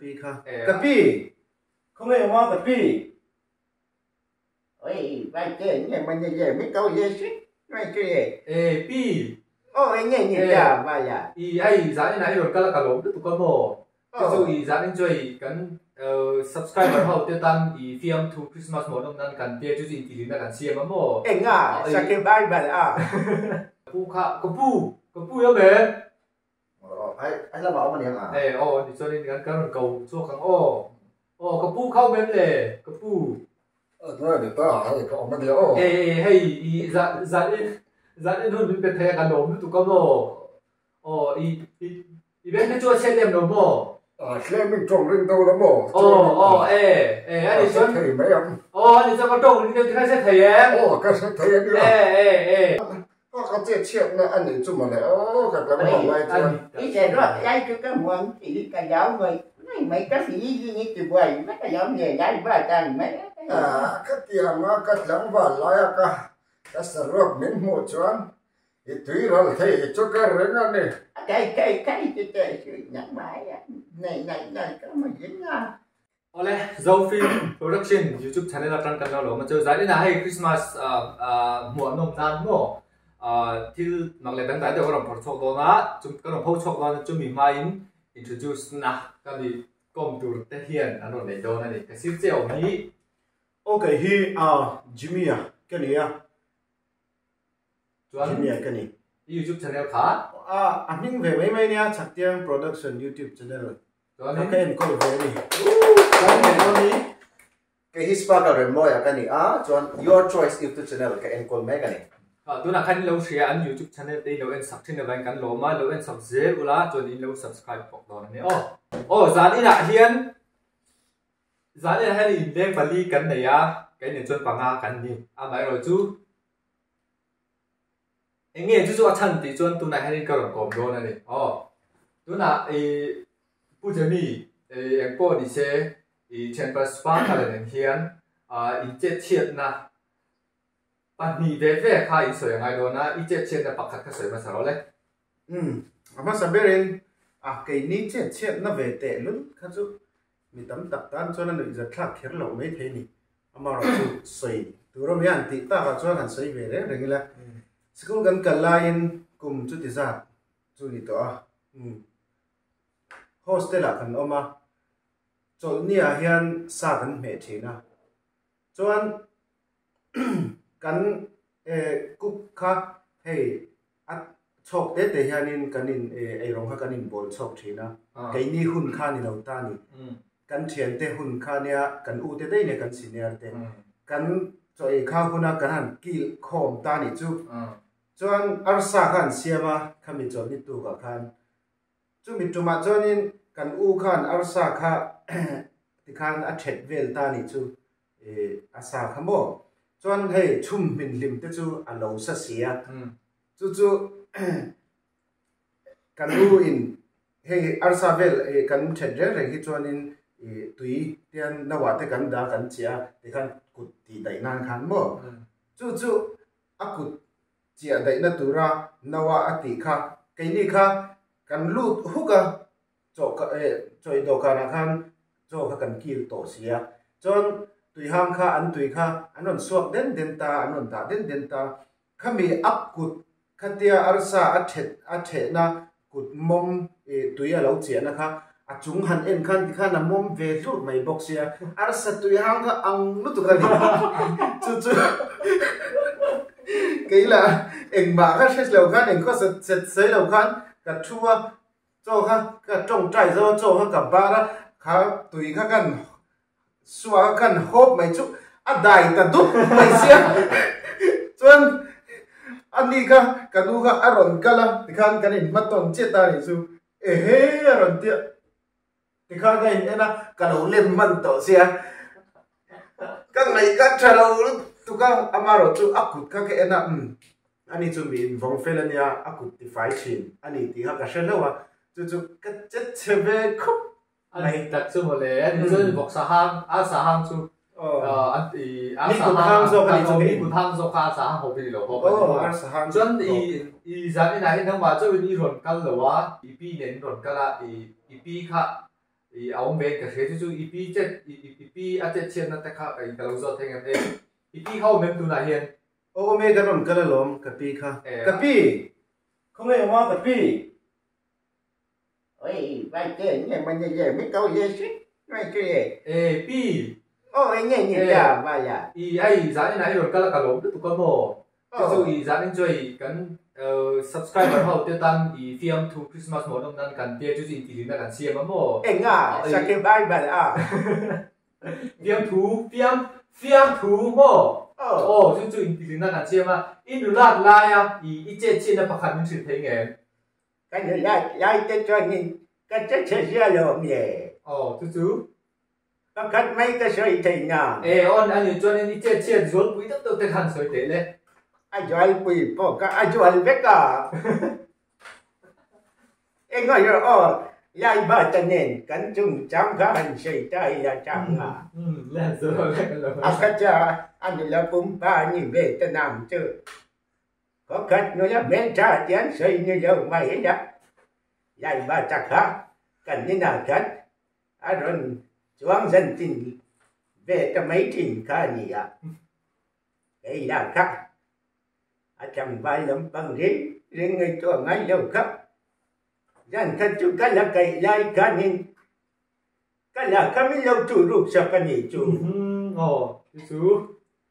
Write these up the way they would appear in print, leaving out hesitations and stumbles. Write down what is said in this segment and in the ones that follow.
pi kha. Ka pi! Khawnge awm a ka pi? Oi, vai che nge mà nge nge mi câu ye xí vai che ye. E pi! Ô e nge nge cha vai à. I hei zan in ah i rawn kal a ka lawm lutuk a maw? Chu chu i zan in chu hei kan subscriber ho te tan i fiamthu Christmas mawn awm nan kan tia chu chu intihhlimna kan siam a maw? Eng a, sakhi Bible a. Ka pu kha, ka pu! Ka pu i awm em? Ai ai lamah awm a ni ang a. E aw ni chuan in kan rawn ko chhuak ang aw. Aw ka pu kha awm em le ka pu. Nge ni ta hei ka awm a nia aw. E e hei i zan zan in zan in hun min pe thei a ka lawm lutuk a maw. Aw i i i beng te chu a chhiat em lo maw. A tlem in tawng ring deuh la maw. Aw aw e e a ni chuan. Ka hre thei mai ang. Aw a ni chuan ka tawng ring deuh te kha i hre thei em. Aw ka hre thei a nia. E e e. A ka chet chhiatna a nih chu mawle aw ka tlang lo lai chuan. I che ruak lai chu ka muang tih ka dau mai mai mai ka hri zing i ti buai vek a lo nge lai va tan mai a. Ka tiang a ka tlangval lai a ka ka saruak min hmuh chuan i tui ral thei chu ka ring a ni. Kai kai kai ti teh suih nang mai a nei nei nei ka ma zing a. Awle, Zofilm Production YouTube channel atang kan lo lawm a chu. Zanin ah hei Christmas hmuah nawm nan maw thil mak leh dangdai deuh ka rawn phawrh chhuak dawn a, ka rawn pho chhuak dawn a chumi hmain introduce na ka mi kawm tur te hian an rawn nei dawn a ni. Ka sir che awm hi. Aw kei hi Jimmy-a ka ni a. Chuan Jimmy-a ka ni. I YouTube channel kha? A hming ve mai mai nia, Chhaktiang Production YouTube channel. Chuanin Ka enkawl ve a ni. Chuan hei dawn hi Kei hi Sparkle Remawia ka ni a, chuan Your Choice YouTube channel ka enkawl mek a ni. Tunah khan in lo hria an YouTube channel te in lo en sak thin avangin kan lawm a, lo en sak zel ula chuan in lo subscribe bawk dawn a ni aw. Aw zan inah hian zan inah hian inleng pali kan nei a, ka inneih chuan panga kan ni. Amaherawhchu Eng nge chu chu a chhan tih chuan tunah hianin ka rawn kawm dawn a ni. Aw, tunah i Pu Jemmy i eng pawh ni se i thianpa Sparkle nen hian in chetchhiatna pahnih ve ve kha in sawi a ngai dawn a, i chetchhiatna pakhat kha sawi hmasa rawh le. Umm, a hmasa berin a keini chetchhiatna ve teh lul kha chu Mi tam tak tan chuan a nuihzat thlak kher loh mai thei ni. Amaherawhchu sawi tur awm hian tih takah chuan han sawi ve reng reng ila. Sikul kan kal laiin kum chuti zat chu ni tawh a. Hostel-ah kan awm a, chawlhniah hian sa kan hmeh thin a. Chuan kan cook kha hei a chhawk te te hianin kan in eirawng kha kan inbawl chhawk thin a, keini hun kha ni lo ta ni. Kan thiante hun kha nia kan u te daih nia kan senior te. Kan chaw ei kha huna kan han kil khawm ta nih chu. Chuan arsa kha an siam a khami chawlhni tukah khan. Chumi tumah chuanin kan u khan arsa kha tikhan a thet vel ta nih chu a sa kha maw? Chuan hei chhum hmin hlim te chu a lo sa si a, chu chu kan u in hei arsa vel kan thet reng reng hi chuanin tui tian nauah te kan dah kan chiah a tikhan kut tih daih nan khan maw? Chu chu a kut chiah daihna tura naua a tih kha keini kha kan lut huk a, chaw ka eh chawi dawhkanah khan chaw kha kan kil tawh si a, chuan tuihang kha an tui kha an rawn suak den den ta, an rawn dah den den ta, khami a kut khatia arsa a thet a thehna kut mawm ih tui a lo chiahna kha a chung han en khan tikhan a mawm ve hlurh mai bawk sia, arsa tuihang kha ang lutuk a ni chu chu kei lah engmah kha hre lo khan engkhaw set set sawi lo khan ka thu a. Chaw kha ka tawngtai zo a, chaw kha ka bar a, kha tui kha kan suah kha kan hawp mai chu a dai ta dup mai sia. Chuan a ni kha ka nu kha a rawn kal a, tikhan kan inhma tawn chiah ta nih chu, ehe a rawn ti a, tikhan ka in en a, ka lo lem hman tawh sia. Ka ngaih ka tha lo lutuk a, amaherawh chu a kut kha ka en a, umm Ani chu mi invawng fel a nia, a kut tifai thin a ni tih kha ka hre hlauh a, chu chu ka che chhe ve khup mai. A tak chu mawle, ani chuan vawksa hang, arsa hang chu an ti, arsa hang zawk a ni chu, mi kut hang zawk kha arsa hang ho hi ni lo bawk a ni maw? Arsa hang chuan i zan inah hian nangmah chauhin i rawn kal lo a, i pi nen in rawn kal a, i pi kha. I a awm ve in ka hria chu chu i pi chet i pi a chet chhiatna te kha ka lo zawt thei ngem e i pi kha awm em tunah hian? Aw awm e ka rawn kal alawm ka pi kha. Ka pi! Khawnge awm a ka pi? Oi vai te nge mah ni le mi ko le si mai chu le. E pi! Aw e nge nge ta vai a. I hei zan inah i rawn kal a ka lawm lutuk a maw? Chu chu i zan in chu hei kan subscriber ho te tan i fiamthu Christmas hmuh an awm nan kan tia chu chu intihhlimna kan siam a maw? Enga sakhi Bible a. Fiamthu fiam fiamthu maw? Aw chu chu intihhlimna kan siam a i nulat laia i i chet chhiatna pakhat min hrilh thei ngem? Ka nulat lai te chuanin ka che chhe zia lo awm le. Aw chu chu. Pakhat mai ka sawi thei na. E awn a nih chuanin i chet chhiat zualpui deuh deuh te khan sawi teh le. A zualpui pawh kha a zual vek a. Engaw rawh aw, Laiba ta nen kan chungchang kha han sawi ta ila chang a. A kha cha a nula pumpa a ni ve ta nang chu. Khaw khat nula hmeltha ti an sawi ni lo mai ila. Laiba ta kha kan inah khan A rawn chuang zan chin ve ta mai thin kha a ni a, kei lah kha a tlangval lampang reng reng ngaihtuah ngai lo kha. Zan khat chu ka la kaih lai khanin ka lah kha min lo tuh ruk sak a nih chu.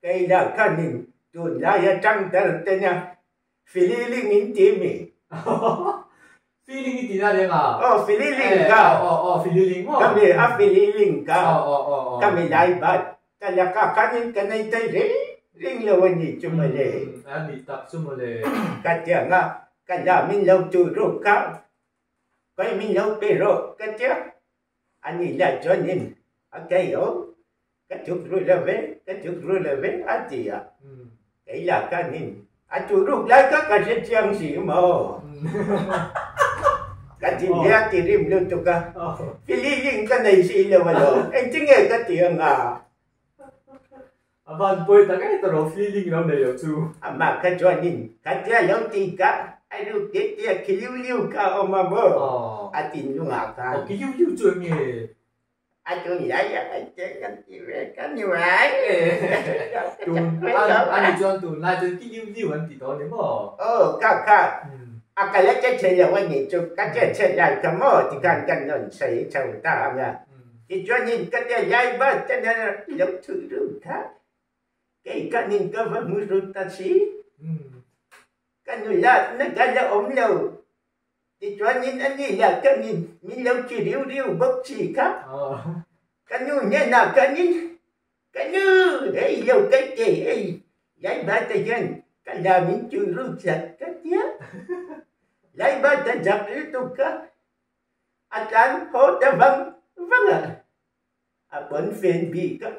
Kei lah khanin tunlai atang tar ten a Fililing in ti mi? Feeling i ti na leng a? Aw, fililing ka. Aw, aw, fililing maw? Ka mi a fililing ka. Aw, aw, aw, aw. Ka mi lai bat. Ka laka khanin ka nei thei reng reng lo a ni chu mawle. A nih tak chu mawle. Ka tiang a, ka la min lo tu ruk kha. Khawi min lo pe rawh ka tia. A ni lah chuanin a kei aw. Ka chuk ru lo ve, ka chuk ru lo ve a ti a. Kei lah khanin a chu ruk lai kha ka hre chiang si maw? Ka ti hle a ti rim lutuk a, Fililing ka nei si lo alawm, engtinge ka ti anga? A van pawi tak e tawrh feeling lo nei lo chu. Amah kha chuanin khatia lo ti ka a ruk te tia khi liu liu kha a awm a maw? A tinlungah khan. Aw khi liu liu chu eng nge? A tun lai a kan che kan ti ve ka ni mai. Tun a ni chuan tun lai chuan ki liu liu an ti tawh a ni maw? Aw ka kha a ka la che che lo a ni chu ka che che lai kha maw tikhan kan rawn sawi chho ta ang a. Tichuanin ka tia lai bat ten a lo thu ru kha kei khanin ka va hmu ru ta si. Ka nula na ka la awm lo. Tichuanin a ni lah khanin min lo ti riu riu bawk si kha. Ka nu hnenah khanin, Ka nu, hei lo kai teh hei, Laibata hian ka la min tu ruk zak ka tia. Laibata zak lutuk kha a tlan haw ta vang vang a, a pawn fen bik a.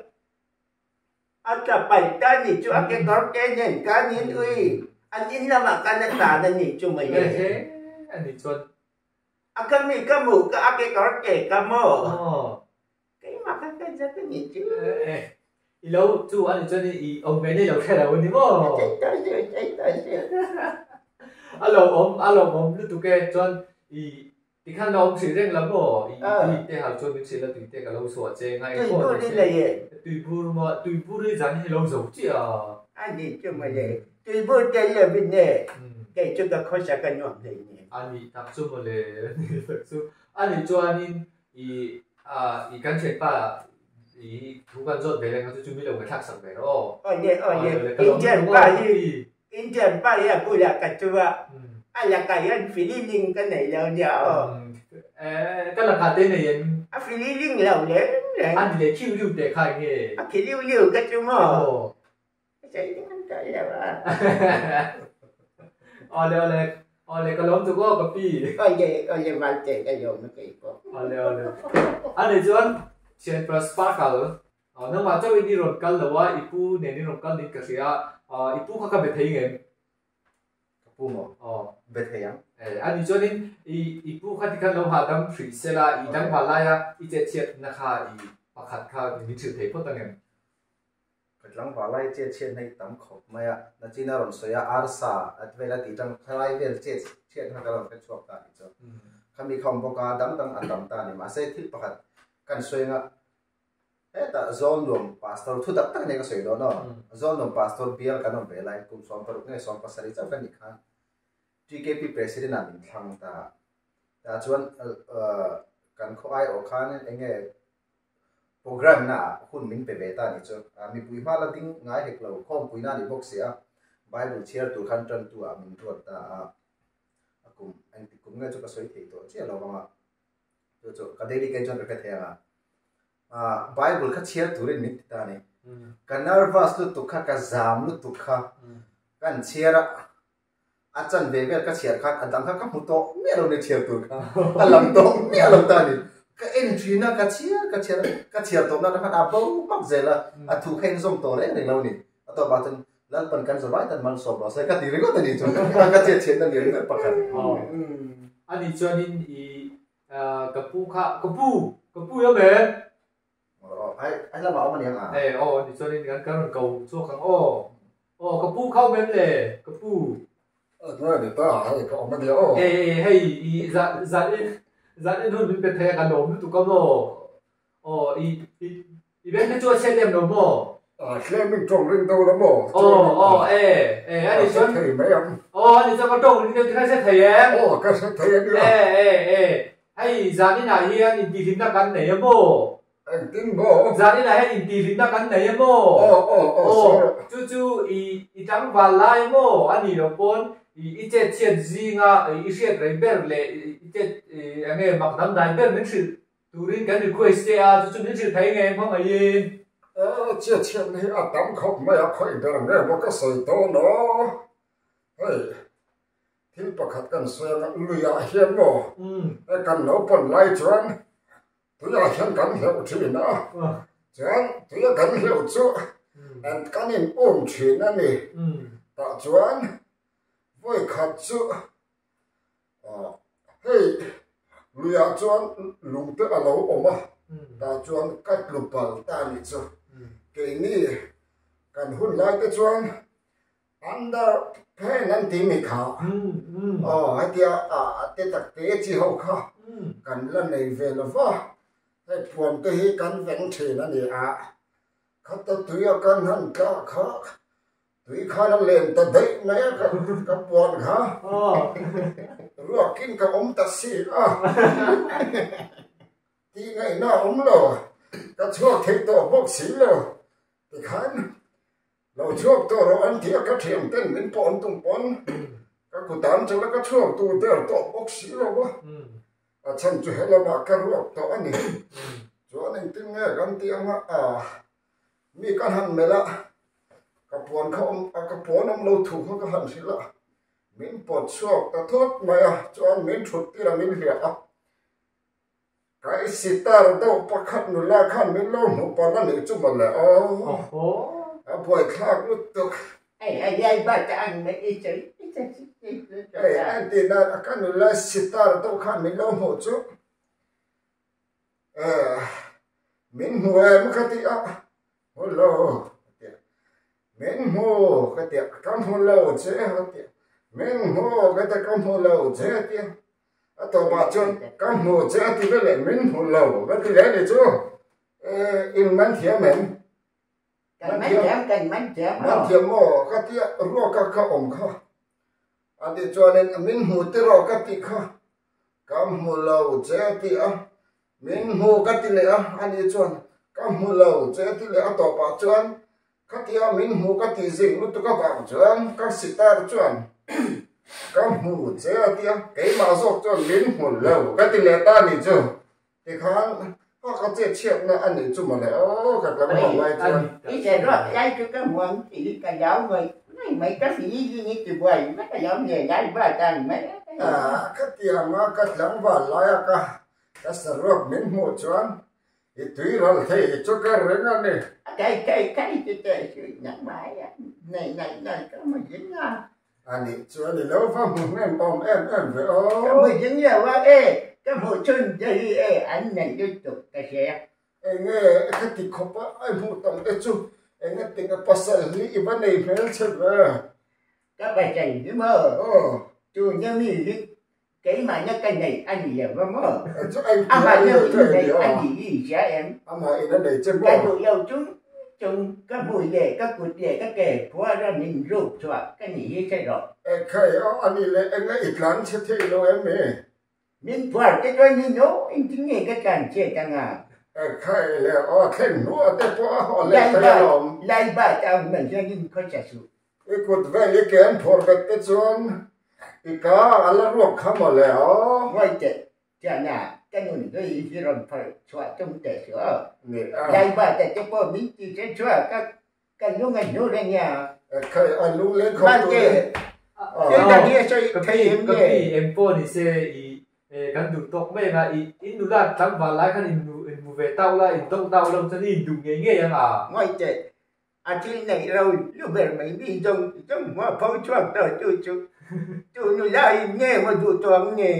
A tla paih ta ni chu a kekawr te nen khanin ui an in lamah khan a tan a nih chu mai e. A nih chuan. A ka mi ka hmuh ka a kekawr te ka maw? Keimah kha ka zak a nih chu. I lo chu a nih chuan i awm ve nei lo hre lo a ni maw? Chei tawh suh, chei tawh suh. A lo awm, a lo awm lutuk e chuan i Tikhan la awm hrih reng la maw? I tui te hal chuan min hrilh a tui te ka lo suah che ngai pawh ni se. Tuibur maw? Tuibur hi zan hi lo zo chiah a. A ni chu mawle. Tuibur tel lovin e kei chu ka khawsa ka nuam hlei nen. A nih tak chu mawle. A nih tak chu. A nih chuanin i i kan thianpa i thu kan zawt ve reng kha chu chu mi lo ngaihthlak sak ve rawh aw. Awle awle. In thianpa hi In thianpa hi a bulah ka chu a, a lakah hian fililing ka nei lo nia aw. Ka lakah te nei em? A fililing lo reng reng. A ni leh khiu liu teh kha eng nge? A khi liu liu ka chu maw? Aw. Ka sawi ding an tawh lo a. Awle awle, awle ka lawm tuk aw ka pi. Awle awle Valte ka lawm a kei pawh. Awle awle. A nih chuan thianpa Sparkle Nangmah chauhin i rawn kal lo a, i pu nen i rawn kal niin ka hria a, i pu kha ka be thei ngem? Ka pu maw? Aw. Be thei ang. E, a nih chuanin i i pu kha tikhan lo hahdam hrih sela, i dangval laia i chetchhiatna kha i pakhat kha min hrilh thei phawt ang em? Ka tlangval lai chetchhiatna hi tam khawp mai a, nachin a rawn sawi a, arsa at vel a tih tang khalai vel chetchhiatna kha ka rawn hre chhuak ta a nih chu. Khami kha awm bawk a, dang dang a tam ta a ni. Mahse thil pakhat. Kan sawi anga hetah Zawlnuam Pastor thu tak tak nen ka sawi dawn aw. Zawlnuam Pastor bial kan awm ve lai kum 16 nge 17 chauh kan nih khan TKP President ah min thlang ta. Tah chuan kan khaw aiawh khan eng nge program na ah hun min pe ve ta nih chu. Mipui hma la ding ngai hek lo khawmpuina a nih bawk si a, Bible chhiar tur khan tantu ah min ruat ta a. A kum engtik kum nge chu ka sawi thei tawh chiah lo vang a. Chu chu ka daily ken chuan ka hre thei ang a. Bible kha chhiar turin min ti ta a ni. Ka nervous lutuk kha, ka zam lutuk kha kan chhiar a, a chan ve vel ka chhiar khan a dang kha ka hmu tawh miah lo ni chhiar tur kha. Ka lam tawh miah lo ta a ni. Ka en thin a, ka chhiar ka chhiar a, ka chhiar tawh na khan a bo hmak zel a, a thu kha inzawm tawh reng reng lo a ni. A tawpah chuan Lalpan kan zawh vai tan malsawm rawh se ka ti ringawt a ni chuan ka chiat chhiatna lian ber pakhat. A nih chuanin i ka pu kha ka pu ka pu i awm em? Ai ai lamah awm a ni ang a. E aw a nih chuanin kan kan rawn ko chhuak ang aw. Aw ka pu kha awm em le ka pu. Eng nge ni ta hei ka awm a nia aw. E hei i zan zan in zan in hun min pe thei a ka lawm lutuk a maw. Aw i i I beng te chu a chhiat em lo maw? A tlem in tawng ring deuh la maw? Aw aw e e a nih chuan. Ka hre thei mai ang. Aw a nih chuan ka tawng ring deuh te kha hre thei em? Aw ka hre thei a nia. E e e hei zaninah hian intihhlimna kan nei a maw? Engtin maw? Zaninah hian intihhlimna kan nei a maw? Aw aw aw sir. Chu chu i i tlangval lai maw a nih loh pawn i i chet chhiat zinga i hriat rei ber leh i chet eng nge mak dangdai ber min hrilh Turin kan request che a, chu chu min hrilh thei nge hmangaihin? Aw, chhiat chhiatna hi a tam khawp mai a, khawih ber nge maw ka sawi dawn aw. Hei, thil pakhat kan sawi anga luiah hian maw, hei kan naupan lai chuan tuiah hian kan hleuh thin a, chuan tuia kan hleuh chu kan in um thin a ni. Tah chuan vawi khat chu Hei luiah chuan lung te a lo awm a, tah chuan ka tlu pal ta a nih chu. Keini kan hun lai te chuan under phen an tih mi kha aw hetia a te tak te chi ho kha kan la nei ve lo va, hei puan te hi kan veng thin a ni a, khata tuia kan han tlah kha Tui khan a len ta daih mai a, ka puan kha ruakin ka awm ta si a, tih ngaihna a awm lo, ka chhuak thei tawh bawk si lo, tikhan lo chhuak tawh rawh an ti a, ka thiam ten min pawh an tum pawn ka kutan chala ka chhuak tur der tawh bawk si lo a, a chhan chu helamah ka ruak tawh a ni, chuan engtin nge kan tih anga a. Mi ka han melh a, ka puan kha awm a, ka puan awm lo thu kha ka han hrilh a, min pawt chhuak ta thawt mai a, chuan min thut tir a min hliah a, ka i sitar deuh pakhat nula khan min lo hmuh palh a nih chu mawle aw, a buaithlak lutuk. Hei a tih dan a ka nula sitar deuh khan min lo hmuh chu. Min hmu em ka ti a, hmu lo ka ti a, min hmu ka ti a, ka hmu lo che ka ti a, min hmu ka ti a, ka hmu lo che a ti a, a tawpah chuan ka hmu che a ti veleh min hmu lo ka ti leh a ni chu, in man thiam em? Kan man thiam, kan man thiam maw? Man thiam maw ka ti a, ruaka ka awm kha a tih chuanin min hmu tiraw ka tih kha Ka hmu lo che a ti a, min hmu ka ti leh a, ani chuan ka hmu lo che a ti leh a tawpah chuan khatia min hmu ka tih zing lutuk avang chuan ka sitar chuan ka hmu che a ti a, keimah zawk chuan min hmu lo ka ti leh ta a ni chu, tikhan a ka chet chhiatna a nih chu mawle aw ka tlang ho lai chuan. I che ruak lai chu ka hmu ang tih ka lo ngawi mai mai ka hri zing i ti buai vek a lo nge lai ba ta ni mai a. Khatianga ka tlangval laia ka ka saruak min hmuh chuan i tui ral thei chu ka ring a ni. Kai kai kai ti teh suih nak mai a, nei nei nei ka hmu zing a. A nih chuan i lo va hmu hnem awm em em ve aw. Ka hmu zing lo a e, ka hmuh chhun te hi e an nei lutuk ka hria. Enge khati khawp a i hmuh tam te chu enge tinga pasal hi i va nei hmel che ve. Ka pasal hi maw? Aw. Tuna mi hi. Keimahna ka neih a ni lo va maw? Amah lo in neih a ni i hria em? Ka duh lo chung chung ka hmui leh ka kut leh ka ke phuar a min ruk chhuah ka ni hi hre rawh. Min phuar te chuan ni no engtin nge ka tlan chhiat anga? Laibat ang mai hian in khawsa suh. I kut vel i ken phur vet te chuan i ka a la ruak kha maw le aw. Ngawi teh, Tiana, ka nun hlui hi rawn phawrh chhuah tum teh suh aw. Laiba te te pawh min ti che chhuah ka ka lung a hnu reng a. Ekhai, a lung leng khawp tur ni. Thil dang hi a sawi thei em nge? Ka pi, eng pawh ni se i kan duh tawk mai ang a, i in nula tlangval lai khan in hmu ve tau la, in dawk dau lo chuan i induh ngei ngei ang a. Ngawi teh, A thil neih ro lu ber mai mi zawng zawng hmuh a pho chhuak tawh chu chu tu nu laiin nge maw duh tawh ang nge?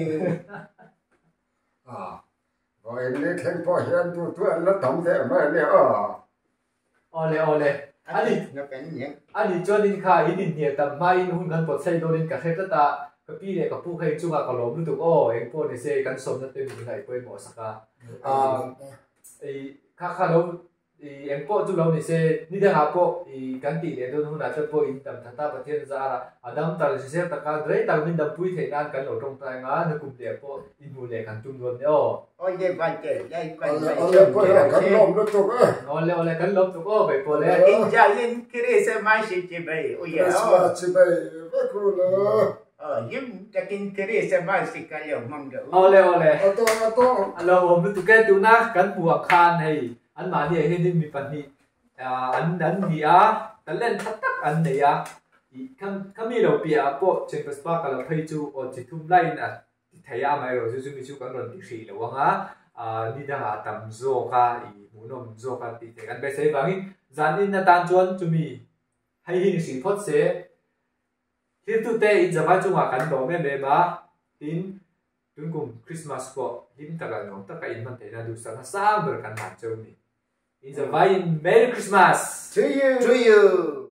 A, vawiin ni thleng pawh hian duh tu an la tam ve mai a nia aw. Awle awle, ani ani chuanin kha in inhnial tam hmain hun kan pawt sei dawnin ka hre tlat a, ka pi leh ka pu kha inchungah ka lawm lutuk aw, engpawh ni se kan sawmna te min ngaih pawimawh sak a, kha kha lo I eng pawh chu lo ni se, ni dangah pawh i kan tih leh dawn hunah te pawh in dam that a, Pathian zara a dam tal hrisel taka rei tak min dampui theih nan kan lo tawngtai anga, nukum leh pawh i hmuh leh kan tum dawn nia aw. Awle Vante, lai pan mai sawm che rawh se. Kan lawm lutuk e. Awle awle kan lawm tuk aw kei pawh le. Injain Krismas chibai u ye aw. Krismas chibai vek u le. Aw hlim takin Krismas ka lo hmang rawh u. Awle awle. A tawh a tawh. A lo awm lutuk e, tuna kan hmuh ang khan hei Anmahni ah hianin mi pahnih an an ni a, talent tha tak an nei a, ih khami lo piah ah pawh Chambers Park a lo phei chu aw chi thum laiin a ti thei a, amaherawh chu chumi chu kan rawn ti hrih lo ang a, ni dangah a tam zawk a, ih hmuhnawm zawk a tih theih kan beisei vangin zanin atan chuan chumi hei hi ni hrih phawt se, thiltute inzavai chungah kan lawm em em a, tin Tunkum Christmas pawh hlim taka nuam taka in hman theihna duhsakna sang ber kan hlan cheu ni. In zavaiin Merry Christmas! To you! To you!